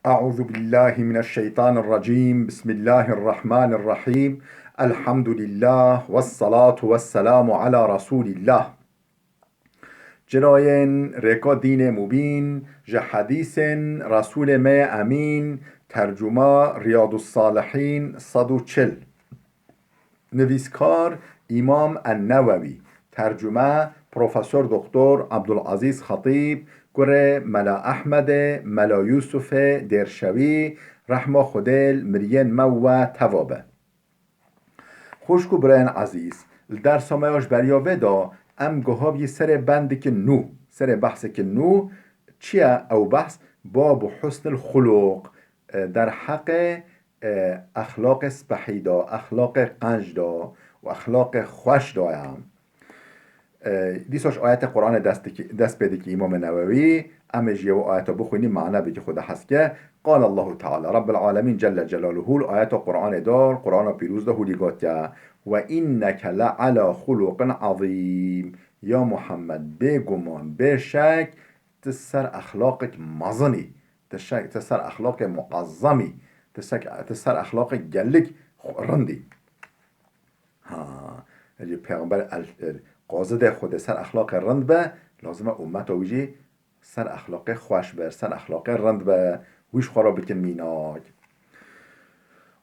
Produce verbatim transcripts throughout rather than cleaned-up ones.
أعوذ بالله من الشيطان الرجيم. بسم الله الرحمن الرحيم. الحمد لله والصلاة والسلام على رسول الله. Cinayên rêka dînê mubîn, ji hedîsên Resûlê me yê Emîn, tercuma Riyadus Salihîn sed û çil. Nivîskar Îmam En-Newewî, tercume Profesor Doktor Abdulazîz Xetîb, kurê Mela Ehmedê, Mela Yûsufê Dêrşewî, rehma Xwedê li miriyên me û we teva be. Xwişk û birayên ezîz, li dersa me ya ji beriya vê de em guha bî serê bendikî nû, serê behsekî nû. Çi ye ew behs? Babu husnil xuluq, e, derheqê, e, exlaqê spehî de, exlaqê qenc de û exlaqê xweş de ye. E, dîsa ji ayetê Qur'anê dest dikî-, dest pê dikî Îmamê Newewî. Em ê ji yew ayeta bixwînî, mana bikî Xwedê hez ke. قال الله تعالى، Rabbil Alemîn Celle Celaluhu li ayeta Qur'anê de, Qur'ana Pîroz de hûlî gotiye, "Ve inneke le ala xuluqin azîm." Ya Muhammed, bêguman, bêşek, tu ser exlaqek mezin î, tu şek-, tu ser exlaqê muazzam î, tu sek-, tu ser exlaqê gelek xu-, rind î. Ha, ecê Pêxember el-, el-, qazidê Xwedê ser exlaqê rind be, lazim e ummeta wî jî ser exlaqê xweş be, ser exlaqê rind be, wî ji xwe re bikin mînak.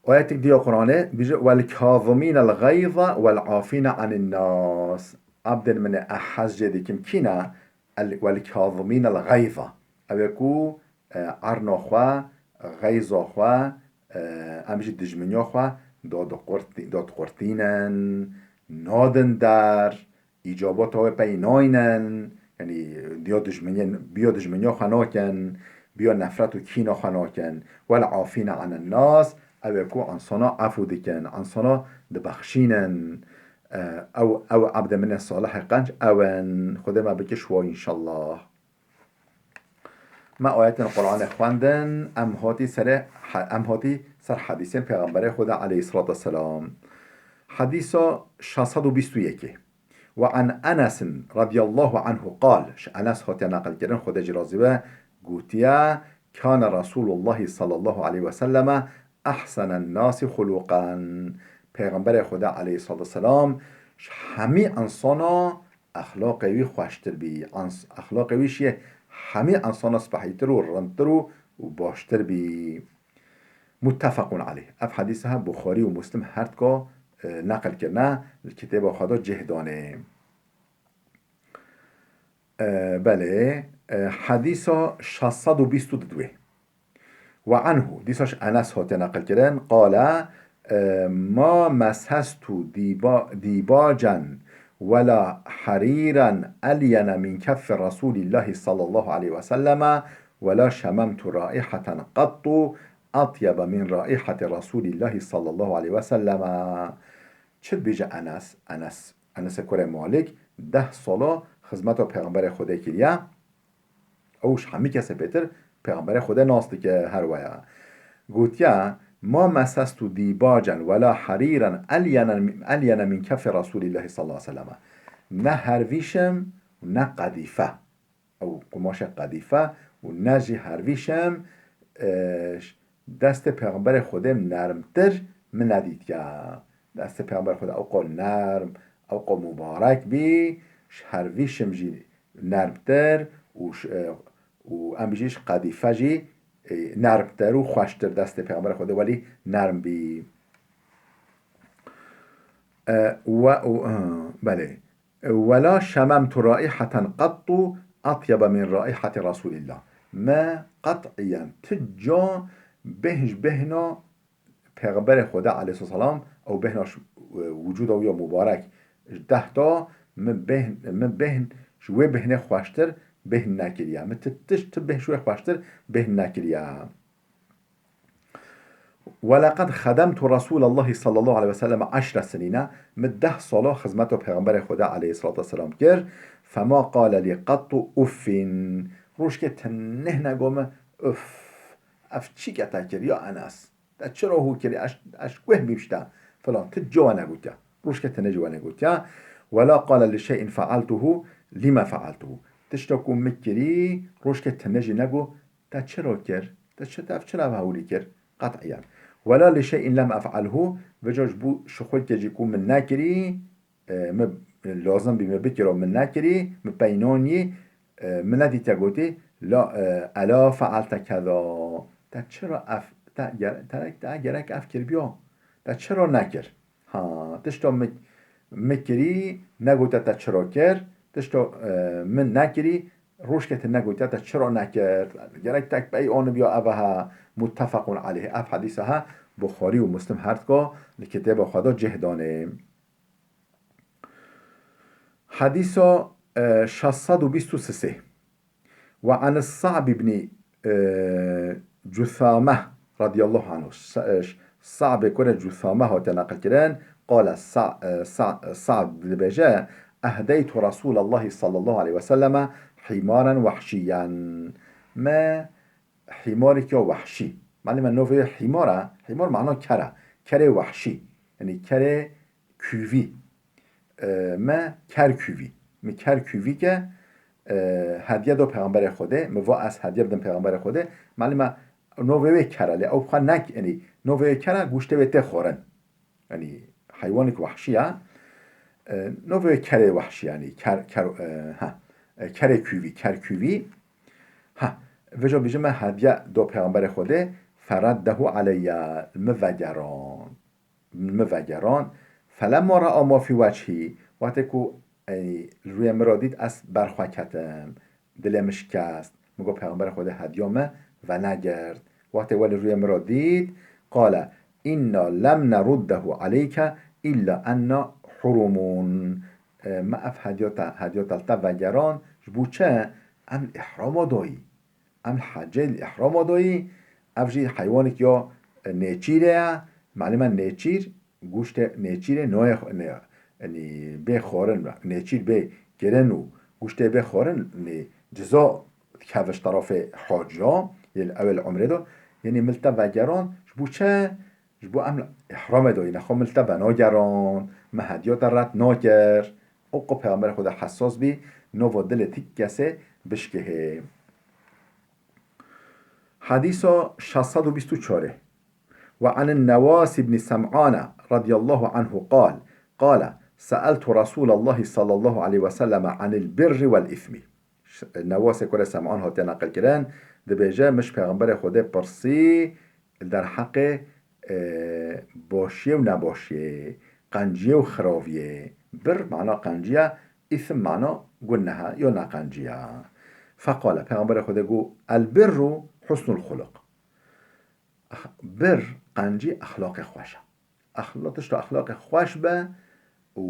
Ayetek diya Qur'anê bije, "Wel kazimînel gayza wel afîne anin nas." Abdên min ê, ez hez jê dikim kî ne? El-, "Wel kazimînel gayza." Ew ê ku, e, erna xwe, geyza xwe, e, em jî dijminiya xwe dadiqurt-, dadiqurtînin, nadin der, îcabata wê pey naynin, yanî diya dijminiyê, biya dijminiya xwe nakin, biya nefret û kîna xwe nakin. Wel afîne anen nas, ew ê ku insana efû dikin, insana dibexşînin. E, ew, ew ebdê min ê salihê qenc ew in. Xwedê me bike ji wan înşallah. Me ayetên Qur'anê xwendin, em hatî serê he-, em hatî ser hedîsên Pêxemberê Xwedê aleyhisselatu vesselam. Hedîsa şeş sed û bîst û yekê. Ve an Enesin radiyallahu anhu qal, ji Enes hatiye neqilkirin, Xwedê jî razî be, gotiye, "Kane Resulullahi sallallahu aleyhi ve selleme ehsenen nasi xuluqan." Pêxemberê Xwedê aleyhisselatu vesselam ji hemî insana exlaqê wî xweştir bî. Ans-, exlaqê wî şiyê hemî insana spehîtir û rindtir û, û baştir bî. Muttefaqun aleyh. Ev hedîse he Buxarî û Muslim her dika, e, neqil kirine, li kitêba xwe de cih danê. E, belê, e, hedîsa şeş sed û bîst û du. Ve anhu, dîsa ji Enes hatiye neqilkirin, qale, e, "Ma mesestu dîba-, dîbacen wela herîren elyene min keffî Resûlîllahî sallallahu aleyhi ve selleme wela şememtu raîheten qettu atyebe min raîheti Resûlîllahî sallallahu aleyhi ve selleme." Çi dibêje Enes? Enes, Enesê kurê Malik deh sala xizmeta Pêxemberê Xwedê kiriye. Ew ji hemî kesê bêtir Pêxemberê Xwedê nas dike, her waya. Gotiye, "Ma mesestu dîbacen wela herîren elyene, elyene min kefê Resûlîllahî sallallahu aleyhi ve selleme." Ne hervîşim û ne qedîfe. Ew qumaşê qedîfe û ne jî hervîşim, e, destê Pêxemberê Xwedê nermtir min nedîtiye. Destê Pêxemberê Xwedê ewqa nerm, ewqa mubarek bî, ji hervîşim jî nermtir û ş-, e, û em jî ji qedîfe jî, e, nermtir û xweştir destê Pêxemberê Xwedê welî nerm bî. E, we û, e, belê. "Wela şememtu raîheten qettu atyebe min raîheti Resûlîllah." Me qet'iyen ti ca bêhn ji bêhna Pêxemberê Xwedê aleyhisselam, ew bêhna ji, e, wicûda wî ya mubarek ji deh ta, min bêhn, min bêhn ji wê bêhnê xweştir bêhn nekiriye. Min ti tişt, ti bêhn ji wê xweştir bêhn nekiriye. "Weleqed xedemtu Resûlallahî sallallahu aleyhi ve sellem eşre sinîne", min deh sala xizmeta Pêxemberê Xwedê aleyhisselatu vesselam kir. "Fema qale lî qettu uffin." Rojkê tenê negot min, "Uf, ev çîke te kir ya Enes? Te çira hû kirî? Eş, eş guh bîm ji te." Filan, ti ca we negotiya. Rojkê tenê jî we negotiya. "Wela qale li şey'in fealtuhu, lîme fealtuhu." Tişta ku min kirî, rojkê tenê jî negot, "Te çira kir? Te çi, te ev çira ev hewlî kir? Qet'iyen. Wela li şey'in lem ef'alhu, vêca ji bo şixulkê jî ku min nekirî, e, min lazim bî min bikiro, min nekirî, min peynanî, e, min nedî te gotî, la, e, ela fe'alte keza. Te çira ev, te ger-, te, te gerek ev kirbiya? Te çira nekir? Ha, tişta min, min kirî, negote te çira kir, tişta, e, min nekirî, rojkê te negote te çira nekir? Gerek tek pey anibiya ev ha, muttefequn aleyh. Ev hedîsa ha, Buxarî û Muslim her dika li kitêba xwe de cih danê. Hedîsa, e, şeş sed û bîst û sê. Ve anis Sa'b ibn, e, Cuthame radiyallahu anhu. Sa-, e, Sa'bê kurê Cuthame hate neqilkirin. Qale Sa-, e, Sa-, Sa'b dibêje, ehdeytu Resulallahi sallallahu aleyhi ve selleme himaren vehşiyen. Me hîmareke wehşî. Malê me novê hîmar e. Hîmar mana ker e. Kerê wehşî. Yanî kerê kûvî. E, me ker kûvî. Me ker kûvî ke, e, hediye do Pêxemberê Xwedê. Me va ez hediye bidim Pêxemberê Xwedê. Malê me novê wê ker e. Lê ew xwe nek, yanî novê wê ker e, goştê wê tê xwarin. Yanî heywanek wehşî ya. E, novê kerê wehşî, yanî ker, ker, e, ha, e, kerê kûvî, ker kûvî. Ha, vêca bêjime hediye do Pêxemberê Xwedê, fereddehu aleyya, min vegerand. Min vegerand. Felemma ra'a ma fî wechî, wextê ku, e, li rûyê min re dît, ez berxwe ketim. Dilê min şikest. Min got, Pêxemberê Xwedê hediya me venegirt. Wextê we li rûyê min re dît, qale, inna lem neruddehu aleyke illa enna hurumun. E, me ev hediya te, hediya te li te vegeran, ji bo çi? Em li îhrama dayî. Em li hecê li îhrama dayî. Ev jî heywanek ya, e, nêçîrê ye. Malê me nêçîr, goştê nêçîrê nayê xw-, ne-, yanî bê xwarin, nêçîr bê kirin û goştê bê xwarin, yanî ciza dikeve ji terafê haciya, yê li ewê li umrê de, yanî min li te vegeran, ji bo çi? Ji bo em li îhramê de yî, nexwe min li te venageran, min hediya te red nakir. Û ku Pêxemberê Xwedê hesas bî, nava dilê ti kesê bişkihê. Hadîsa şeş sed û bîst û çar. Ve anin Newas ibn Sem'ane radiyallahu anhu qal, qale, se'eltu Resulallahi sallallahu aleyhi ve selleme anil birri vel ismi. Ş-, Newasê kurê Sem'an hatiye neqilkirin, dibêje, min ji Pêxemberê Xwedê pirsî li derheqê, e, başiyê û nebaşiyê, qenciyê û xiraviyê. Bir mana qenciya, îsim mana guneha, yo neqenciya. Feqale, Pêxemberê Xwedê got, el birru husnul xuluq. Ex-, bir, qencî, exlaqê xweş e. Exla-, tişta exlaqê xweş be û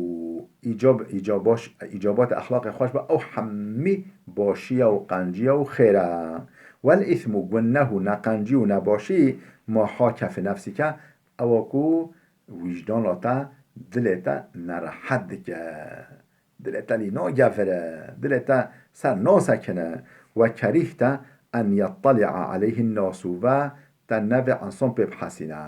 îcab-, îcabaş-, îcabatê exlaqê xweş be, ew hemî başiya û qenciya û xêr e. Wel îsmu, guneh û neqencî û nebaşî, ma hake fî nefsike, ewa ku wijdana te, dilê te nerehet dike. Dilê te lî nagevire, dilê te ser nasekine. Ve kerîhte en yettali'a aleyhin nasu, ve te nevê ensan pê bihesîne.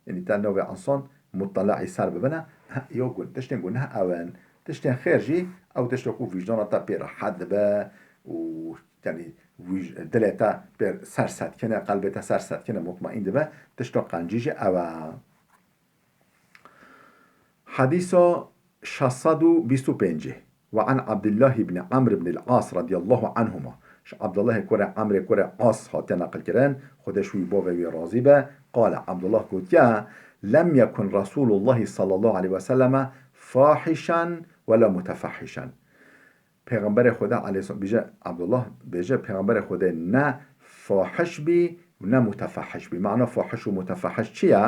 Yanî te nevê ensan mutele'î ser bibine. He, yo gun-, tiştên guneh ew in. Tiştên xêr jî ew tişta ku vîjdana te pê rehet dibe û, yanî, wij-, dilê te pê ser setkine, qelbê te ser setkine, mutmaîn dibe. Tişta qencî jî ew e. Hadîsa şeş sed û bîst û pêncî. Ve an Abdullah ibn Amr ibn al-As radiyallahu anhuma. Ji Abdullahê kurê Amrê kurê As hatiye neqilkirin, Xwedê ji wî bavê wî razî be, qale, Abdullah gotiye, lem yekun Resulullahi sallallahu aleyhi ve selleme fahişen wela mutefahişen. Pêxemberê Xwedê aleyhisselam, bêje, Abdullah bêje, Pêxemberê Xwedê ne fahiş bî û ne mutefahiş bî. Mana fahiş û mutefahiş çi ye?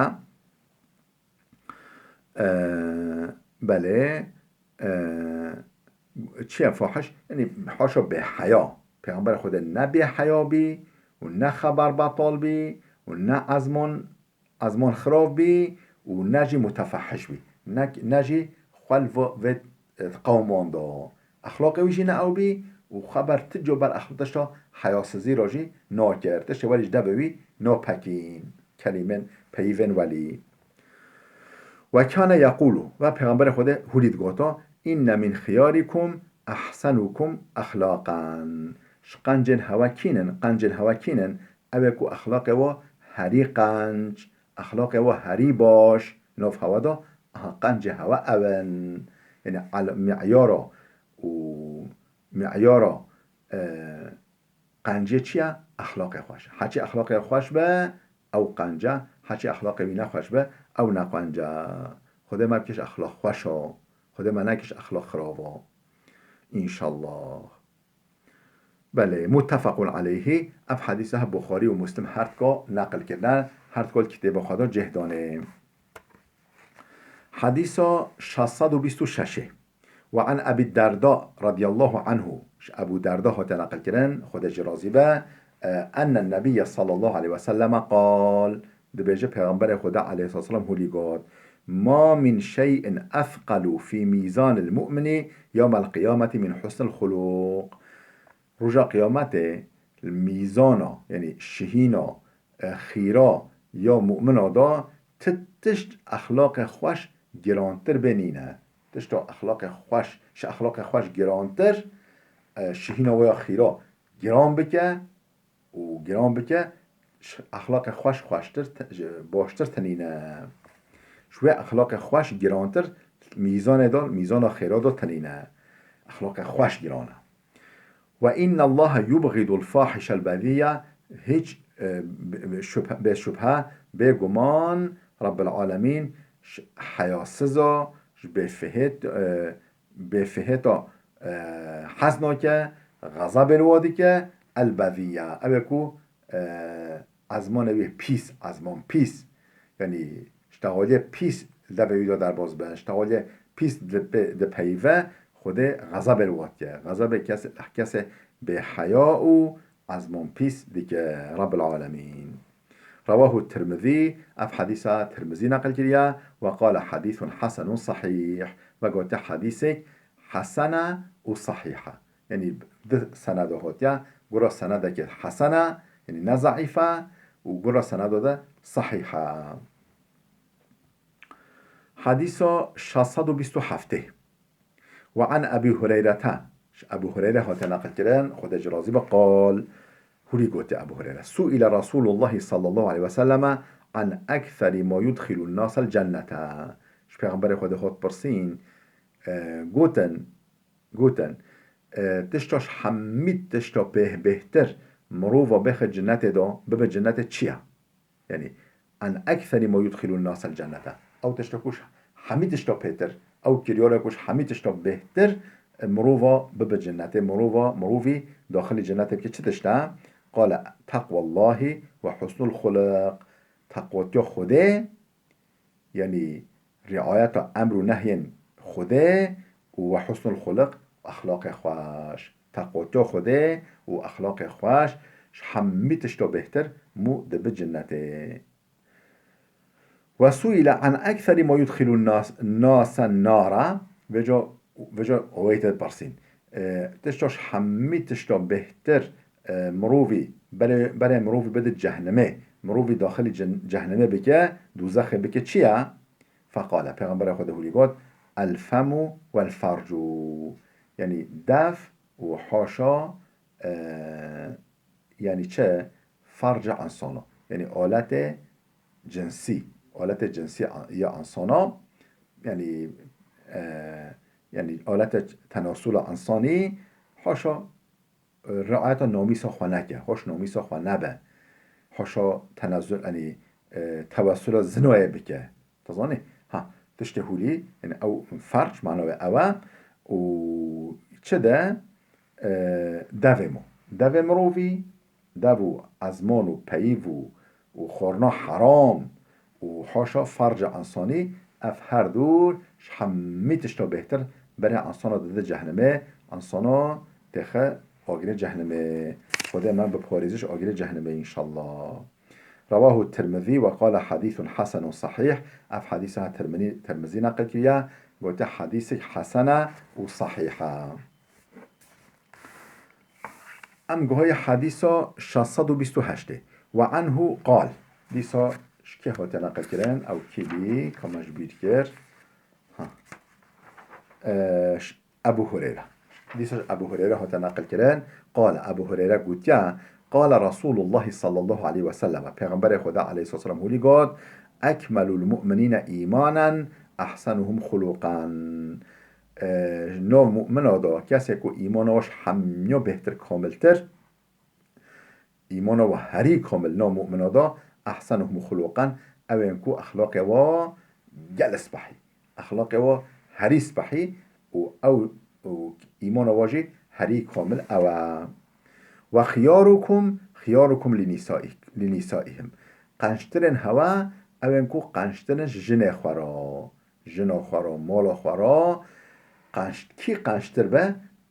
Ee, belê, ee, çi ye fahiş? Yanî haşa bêheya. Pêxemberê Xwedê ne bêheya bî û ne xeber betal bî û ne ezmon ezman xirav bî û ne jî mutefahiş bî. Ne, ne jî xwe li va-, vê, e, qewman da. Exlaqê wî jî ne ew bî û xwe ber ti cober exl-, tişta heyasizî re jî nakir. Tiştê welî ji devê wî napekîn. Kelîmên peyivên welî. Ve kâne yekûlu, ve Pêxemberê Xwedê hûlî digota, inne min xiyarikum ehsenukum exlaqan. Ji qencên hewe kînin, qencên hewe kînin, Ew ê ku exlaqê we herî qenc, exlaqê we herî baş, nav hewe de, aha, qencê hewe ew in. Yanî al-, miyara û miyara, e, qencê çi ye? Exlaqê xweş. Heçî exlaqê xweş be, ew qenc e. Heçî exlaqê wî nexweş be, ew ne qenc e. Xwedê me bikîş exlaq xweş a. Xwedê me nekîş exlaq xirab a. Înşallah. Belê, muttefaqun aleyhî. Ev hedîsa he Buxarî û Muslim her dika neqil kirine, her dika li kitêba xwe de cih danê. Hedîsa şeş sed û bîst û şeş ê. Ve an Ebî Derda radiyallahu anhu. Ji Ebû Derda hate neqil kirin, Xwedê jî razî be, e, enne Nebiyye sallallahu aleyhi ve selleme qal, dibêje Pêxemberê Xwedê aleyhisselam hûlî got, "Ma min şey'in efqalu fî mîzanil mu'mini yawmel qiyameti min husnil xuluq." Roja qiyametê li mîzana, yanî şihîna, e, xîra ya mu'mina de ti tişt exlaqê xweş girantir bê nîne. Tişta exlaqê xweş, ji exlaqê xweş girantir, e, şihîna wê ya xîra giran bike û giran bike, ji exlaqê xweş xweştir te-, ji, baştir tinîne. Ji wê exlaqê xweş girantir mîzanê de, mîzana xêra de tinîne. Exlaqê xweş giran e. "Ve innallaha yubghidul fahişel bezîye", hiç, e, be-, be-, şüphe, bê şüphe, bê guman, Rabbil Alemîn, ji heyasiza, ji bêfihêt-, e, bêfihêta, e, hez nake, xezabê li wa dike, el bezîye. Ew ê ku, e, ezmanê wî pîs, ezman pîs. Yanî, ji teholiyê pîs devê wî de derbas be, ji teholiyê pîs dipe-, dipeyive, Xwedê xezabê li wa dike. Xezabê kes-, kesê bêheya û ezman pîs dike Rabbil Alemîn. Rewahu Tirmizî, ev hedîsa Tirmizî neqil kiriye, ve qale hedîsun hesenun sahîh, ve gote hedîsek hesen e û sahîh e. Yanî di seneda hotiye, gura senedeke hesen e, yanî ne zeîf e, û gura seneda de sahîh e. Hedîsa şeş sed û bîst û heft. Ve an Ebî Hureyrete, ji Ebû Hureyre hate neqil kirin, Xwedê jî razî be, qal, hûrî gote Ebû Hureyre, "Suîle Resûlullahî sallallahu aleyhi ve selleme an ekserî ma yudxilun nasel cennete." Ji Pêxemberê Xwedê hot pirsîn, e, gotin, gotin, e, tişta ji hemî tişta pêh-, bêhtir mirova bêxe cinnetê de, bibe cinnetê çi ye? Yanî, "An ekserî ma yudxilun nasel cennete." Ew tişta ku ji hemî tişta pêtir, ew kiryara ku ji hemî tişta bêhtir, e, mirova bibe cinnetê, mirova, mirovî daxilî cinnetê bike çi tişt e? Qale, "Teqwallahî ve husnul xuliq." Teqwatiya Xwedê, yanî riayeta emr û nehyên Xwedê û we husnul xuliq, exlaqê xweş. Teqwatiya Xwedê û exlaqê xweş ji hemî tişta bêhtir mû dibi cinnetê. "Ve suîle an ekserî ma yudxilun nas-, nasen nara." Vêca, vêca oweyte dipirsîn. E, tişta ji hemî tişta bêhtir, e, mirovî, berê, berê mirovî bide cehnimê, mirovî daxilî cen-, cehnimê bike, dûzexê bike çi ye? Feqale, Pêxemberê Xwedê hûrî got, "El femu vel fercu." Yanî dev û haşa, e, yanî çi? Ferca insana. Yanî aletê cinsî. Aletê cinsî a-, ya insana. Yanî, e, yanî aletê tenasula insanî, haşa, e, riayeta namîsa xwe neke, hoş namîsa xwe nebe. Hoşa tenazul, yanî, e, tewessula zinoyê bike. Dizanî? Ha, tiştê hûlî, yanî ew ferc, mana wê ew e. Û çi de, e, devê mo. Devê mirovî, dev û ezman û peyîv û, û xorna heram û haşa ferca insanî, ev her dûr ji hemî tişta bêhtir berê insana dide cehnimê, insana têxe agirê cehnimê. Xwedê me biparêze ji agirê cehnimê înşallah. Rewahu Tirmizî ve qale hedîsun hesenun sahîh. Ev hedîsa Tirmizî, Tirmizî neqil kiriye, gote hedîsek hesen e û sahîh e. Em guhayê hedîsa şeş sed û bîst û heştê. Ve anhu qal. Dîsa ji kê hate neqil kirin? Ew kî bî? Ka me ji bîr kir. Ha. E, ş-, Ebu Hureyre. Dîsa ji Ebu Hureyre hate neqil kirin. Qal, Ebu Hureyre gotiye, Qale Resulullah sallallahu aleyhi ve sellem. Pêxemberê Xweda aleyhisselam hûlî got, "Ekmelul mu'minîne îmanen, ehsenuhum xuluqan." E, nav mu'mina da, kesê ku îmana wa ji hemya bêhtir kamiltir, îmana wa herî kamil nav mu'mina da, ehsenuhum xuluqan, ew ên ku exlaqê wa gel spehî. Exlaqê wa herî spehî û ew û îmana wa jî herî kamil ew e. "Ve xiyarukum, xiyarukum li nisai-, li nisaihim." Qençtirên hewe ew ên ku qençtirin ji jinê xwe re, jina xwe re, mala xwe re, qenç-, kî qençtir be,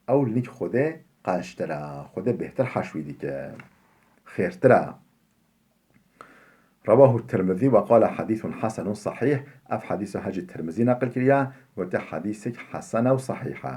ew li nîk Xwedê qençtir e. Xwedê bêhtir heş wî dike. Xêrtir e. Rewahu Tirmizî ve qale hadîsun hasenun sahîh. Ev hadîsa he jî Tirmizî neqil kiriye, gote hadîsek hesen e û sahîh e.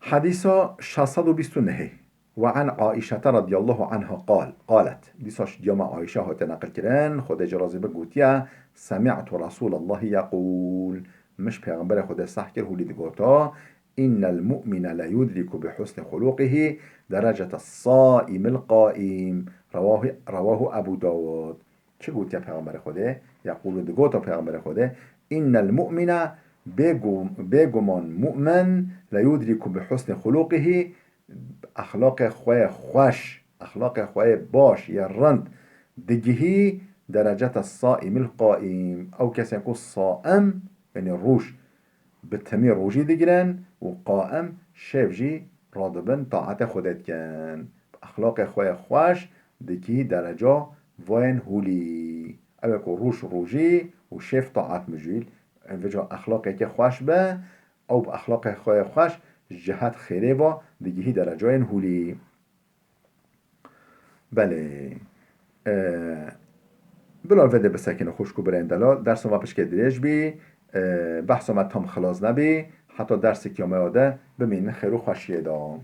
Hadîsa şeş sed û bîst û nehê. Ve an Aîşete radiyallahu anha qal, qalet. Dîsa ji diyama Aîşe hate neqil kirin, Xwedê jê razî be, gotiye, "Semi'tu Resûlallahî yeqûl." Min ji Pêxemberê Xwedê seh kir, hûlî digoto, "Innel mu'mine le yudriku bi husni xuluqihi derecete saimil qaim." Rewahu, rewahu Ebu Dawud. Çi gotiye Pêxemberê Xwedê? Yeqûlu, digoto Pêxemberê Xwedê, "Innel mu'mine, bêgu-, bêguman mu'min, le yudriku bi husni xuluqihi, exlaqê xwe yê xweş, exlaqê xwe yê baş, yê rind, digihî derecete saimil qaim." Ew kesên ku saim, yanî roj, bi timî rojî digirin û qaim, şev jî radibin taetê Xwedê dikin. Bi exlaqê xwe yê xweş digihî dereca vayên hûlî. Ew ê ku roj rojî û şev taet mijûl, vêca exlaqekê xweş be, ew bi exlaqê xwe yê xweş ji cihet xêrê ve digihî derecayên hûlî. Belê. E, bila vê de bisekine xwişk û birayên delal, dersa me pişkê dirêj bî, e, behsa me tam xilas nebî, heta dersekî ya me ya de bimînin xêr û xweşiyê de.